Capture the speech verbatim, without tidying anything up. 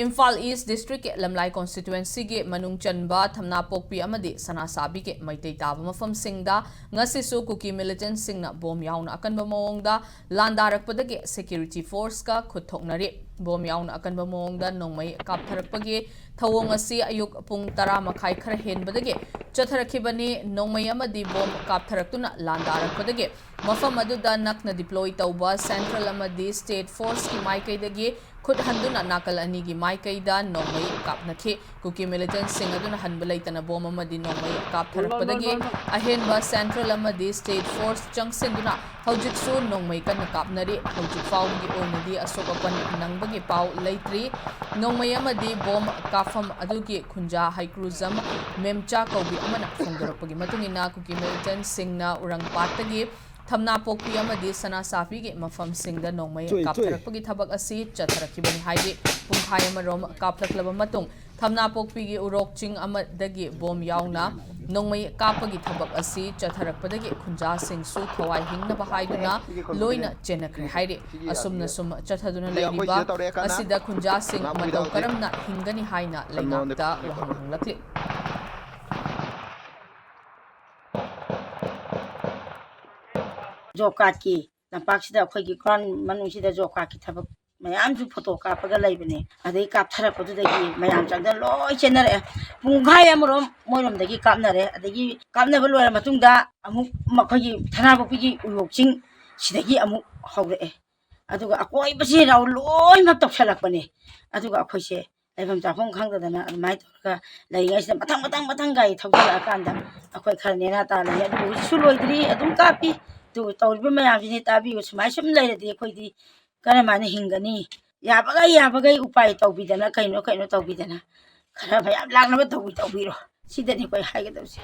ꯏꯝꯐꯥꯜ ꯏꯁ ꯗꯤꯁꯇ꯭ꯔꯤꯛꯀꯤ ꯂꯝꯂꯥꯏ ꯀꯣꯟꯁꯇꯤꯇ꯭ꯋꯦꯟꯁꯤꯒꯤ ꯃꯅꯨꯡ ꯆꯟꯕ ꯊꯝꯅꯥꯄꯣꯛꯄꯤ ꯑꯃꯗꯤ ꯁꯅꯥꯁꯥꯕꯤꯒꯤ ꯃꯩꯇꯩ ꯇꯥꯕ ꯃꯐꯝꯁꯤꯡꯗ ꯉꯁꯤꯁꯨ ꯀꯨꯀꯤ ꯃꯤꯂꯤꯇꯦꯟꯠꯁꯤꯡꯅ ꯕꯣꯝ ꯌꯥꯎꯅ ꯑꯀꯟꯕ ꯃꯑꯣꯡꯗ ꯂꯥꯟꯗꯥꯔꯛꯄꯗꯒꯤ ꯁꯦꯀ꯭ꯌꯨꯔꯤꯇꯤ ꯐꯣꯔꯁꯀ ꯈꯨꯠ ꯊꯣꯛꯅꯔꯤ꯫ ꯕꯣꯝ ꯌꯥꯎꯅ ꯑꯀꯟꯕ ꯃꯑꯣꯡꯗ ꯅꯣꯡꯃꯩ ꯀꯥꯞꯊꯔꯛꯄꯒꯤ ꯊꯧꯑꯣꯡ ꯑꯁꯤ ꯑꯌꯨꯛ ꯄꯨꯡ ꯇꯔꯥ ꯃꯈꯥꯏ ꯈꯔ ꯍꯦꯟꯕꯗꯒꯤ ꯆꯠꯊꯔꯛꯈꯤꯕꯅꯤ꯫ ꯅꯣꯡꯃꯩ ꯑꯃꯗꯤ ꯕꯣꯝ ꯀꯥꯞꯊꯔꯛꯇꯨꯅ ꯂꯥꯟꯗꯥꯔꯛꯄꯗꯒꯤ ꯃꯐꯝ ꯑꯗꯨꯗ ꯅꯛꯅ ꯗꯤꯄ꯭ꯂꯣꯏ ꯇꯧꯕ ꯁꯦꯟꯇ꯭ꯔꯦꯜ ꯑꯃꯗꯤ ꯁ꯭ꯇꯦꯠ ꯐꯣꯔꯁꯀꯤ ꯃꯥꯏꯀꯩꯗꯒꯤ ꯈꯨꯠ ꯍꯟꯗꯨꯅ ꯅꯥꯀꯜ ꯑꯅꯤꯒꯤ ꯃꯥꯏꯀꯩꯗ ꯅꯣꯡꯃꯩ ꯀꯥꯞꯅꯈꯤ꯫ ꯀꯨꯀꯤ ꯃꯤꯂꯤꯇꯦꯟꯠꯁꯤꯡ ꯑꯗꯨꯅ ꯍꯟꯕ ꯂꯩꯇꯅ ꯕꯣꯝ ꯑꯃꯗꯤ ꯅꯣꯡꯃꯩ ꯀꯥꯞꯊꯔꯛꯄꯗꯒꯤ ꯑꯍꯦꯟꯕ ꯁꯦꯟꯇ꯭ꯔꯦꯜ ꯑꯃꯗꯤ ꯁ꯭ꯇꯦꯠ ꯐꯣꯔꯁ ꯆꯪꯁꯤꯟꯗꯨꯅ ꯍꯧꯖꯤꯛꯁꯨ ꯅꯣꯡꯃꯩ ꯀꯟꯅ ꯀꯥꯞꯅꯔꯤ꯫ ꯍꯧꯖꯤꯛ ꯐꯥꯎꯕꯒꯤ ꯑꯣꯏꯅꯗꯤ ꯑꯁꯣꯛ ꯑꯄꯟ ꯅꯪꯕꯒꯤ ꯄꯥꯎ ꯂꯩꯇ꯭ꯔꯤ꯫ ꯅꯣꯡꯃꯩ ꯑꯃꯗꯤ ꯕꯣꯝ ꯀꯥꯞꯐꯝ ꯑꯗꯨꯒꯤ ꯈꯨꯟꯖꯥ ꯍꯩꯀ꯭ꯔꯨꯖꯝ ꯃꯦꯝꯆꯥ ꯀꯧꯕꯤ ꯑꯃꯅ ꯐꯣꯡꯗꯣꯔꯛꯄꯒꯤ ꯃꯇꯨꯡ ꯏꯟꯅ ꯀꯨꯀꯤ ꯃꯤꯂꯤꯇꯦꯟꯠꯁꯤꯡꯅ ꯎꯔꯪꯄꯥꯠꯇꯒꯤ ꯊꯝꯅꯥꯄꯣꯛꯄꯤ ꯑꯃꯗꯤ ꯁꯅꯥꯁꯥꯕꯤꯒꯤ ꯃꯐꯝꯁꯤꯡꯗ ꯅꯣꯡꯃꯩ ꯆꯨꯏ, ꯆꯨꯏ꯫ ꯀꯥꯞꯊꯔꯛꯄꯒꯤ ꯊꯕꯛ ꯑꯁꯤ ꯆꯠꯊꯔꯛꯈꯤꯕꯅꯤ ꯍꯥꯏꯔꯤ꯫ ꯄꯨꯡꯈꯥꯏ ꯑꯃꯔꯣꯝ ꯀꯥꯞꯂꯛꯂꯕ ꯃꯇꯨꯡ ꯊꯝꯅꯥꯄꯣꯛꯄꯤꯒꯤ ꯎꯔꯣꯛ ꯆꯤꯡ ꯑꯃꯗꯒꯤ ꯕꯣꯝ ꯌꯥꯎꯅ ꯅꯣꯡꯃꯩ ꯀꯥꯞꯄꯒꯤ ꯊꯕꯛ ꯑꯁꯤ ꯆꯠꯊꯔꯛꯄꯗꯒꯤ ꯈꯨꯟꯖꯥꯁꯤꯡꯁꯨ ꯊꯋꯥꯏ ꯍꯤꯡꯅꯕ ꯍꯥꯏꯗꯨꯅ ꯂꯣꯏꯅ ꯆꯦꯟꯅꯈ꯭ꯔꯦ ꯍꯥꯏꯔꯤ꯫ ꯑꯁꯨꯝꯅ ꯁꯨꯝ ꯆꯠꯊꯗꯨꯅ ꯂꯩꯔꯤꯕ ꯑꯁꯤꯗ ꯈꯨꯟꯖꯥꯁꯤꯡ ꯃꯇꯧ ꯀꯔꯝꯅ ꯍꯤꯡꯒꯅꯤ ꯍꯥꯏꯅ ꯂꯩꯉꯥꯛꯇ ꯋꯥꯍꯪ ꯍꯪꯂꯛꯂꯤ꯫ ꯖꯣꯕ ꯀꯥꯔꯗꯀꯤ ꯂꯝꯄꯥꯛꯁꯤꯗ ꯑꯩꯈꯣꯏꯒꯤ ꯒ꯭ꯔꯥꯎꯟ ꯃꯅꯨꯡꯁꯤꯗ ꯖꯣꯕ ꯀꯥꯔꯗꯀꯤ ꯊꯕꯛ ꯃꯌꯥꯝꯁꯨ ꯐꯣꯇꯣ ꯀꯥꯞꯄꯒ ꯂꯩꯕꯅꯦ꯫ ꯑꯗꯩ ꯀꯥꯞꯊꯔꯛꯄꯗꯨꯗꯒꯤ ꯃꯌꯥꯝ ꯆꯪꯗꯅ ꯂꯣꯏ ꯆꯦꯟꯅꯔꯛꯑꯦ꯫ ꯄꯨꯡꯈꯥꯏ ꯑꯃꯔꯣꯝ ꯃꯣꯏꯔꯣꯝꯗꯒꯤ ꯀꯥꯞꯅꯔꯦ꯫ ꯑꯗꯒꯤ ꯀꯥꯞꯅꯕ ꯂꯣꯏꯔ ꯃꯇꯨꯡꯗ ꯑꯃꯨꯛ ꯃꯈꯣꯏꯒꯤ ꯊꯅꯥꯄꯣꯛꯄꯤꯒꯤ ꯎꯌꯣꯛ ꯆꯤꯡ ꯁꯤꯗꯒꯤ ꯑꯃꯨꯛ ꯍꯧꯔꯛꯑꯦ꯫ ꯑꯗꯨꯒ ꯑꯀꯣꯏꯕꯁꯤ ꯔꯥꯎꯟ ꯂꯣꯏꯅꯃꯛ ꯇꯧꯁꯜꯂꯛꯄꯅꯦ꯫ ꯑꯗꯨꯒ ꯑꯩꯈꯣꯏꯁꯦ ꯂꯩꯐꯝ ꯆꯥꯐꯝ ꯈꯪꯗꯗꯅ ꯑꯗꯨꯃꯥꯏꯅ ꯇꯧꯔꯒ ꯂꯩꯔꯤꯉꯩꯁꯤꯗ ꯃꯊꯪ ꯃꯊꯪ ꯃꯊꯪ ꯒꯥꯔꯤ ꯊꯧꯖꯤꯜꯂꯛꯑꯀꯥꯟꯗ ꯑꯩꯈꯣꯏ ꯈꯔ ꯅꯦꯅꯥ ꯇꯥ ꯂꯩ꯫ ꯑꯗꯨꯕꯨ ꯍꯧꯖꯤꯛꯁꯨ ꯂꯣꯏꯗ꯭ꯔꯤ, ꯑꯗꯨꯝ ꯀꯥꯞꯄꯤ꯫ ꯑꯗꯨꯕꯨ ꯇꯧꯔꯤꯕ ꯃꯌꯥꯝꯁꯤꯅꯤ ꯇꯥꯕꯤꯌꯨ꯫ ꯁꯨꯃꯥꯏ ꯁꯨꯝ ꯂꯩꯔꯗꯤ ꯑꯩꯈꯣꯏꯗꯤ ꯀꯔꯝꯍꯥꯏꯅ ꯍꯤꯡꯒꯅꯤ? ꯌꯥꯕꯈꯩ ꯌꯥꯕꯈꯩ ꯎꯄꯥꯏ ꯇꯧꯕꯤꯗꯅ, ꯀꯩꯅꯣ ꯀꯩꯅꯣ ꯇꯧꯕꯤꯗꯅ, ꯈꯔ ꯃꯌꯥꯝ ꯂꯥꯛꯅꯕ ꯇꯧꯕꯤ-, ꯇꯧꯕꯤꯔꯣ꯫ ꯁꯤꯗꯅꯤ ꯑꯩꯈꯣꯏ ꯍꯥꯏꯒꯗꯕꯁꯦ꯫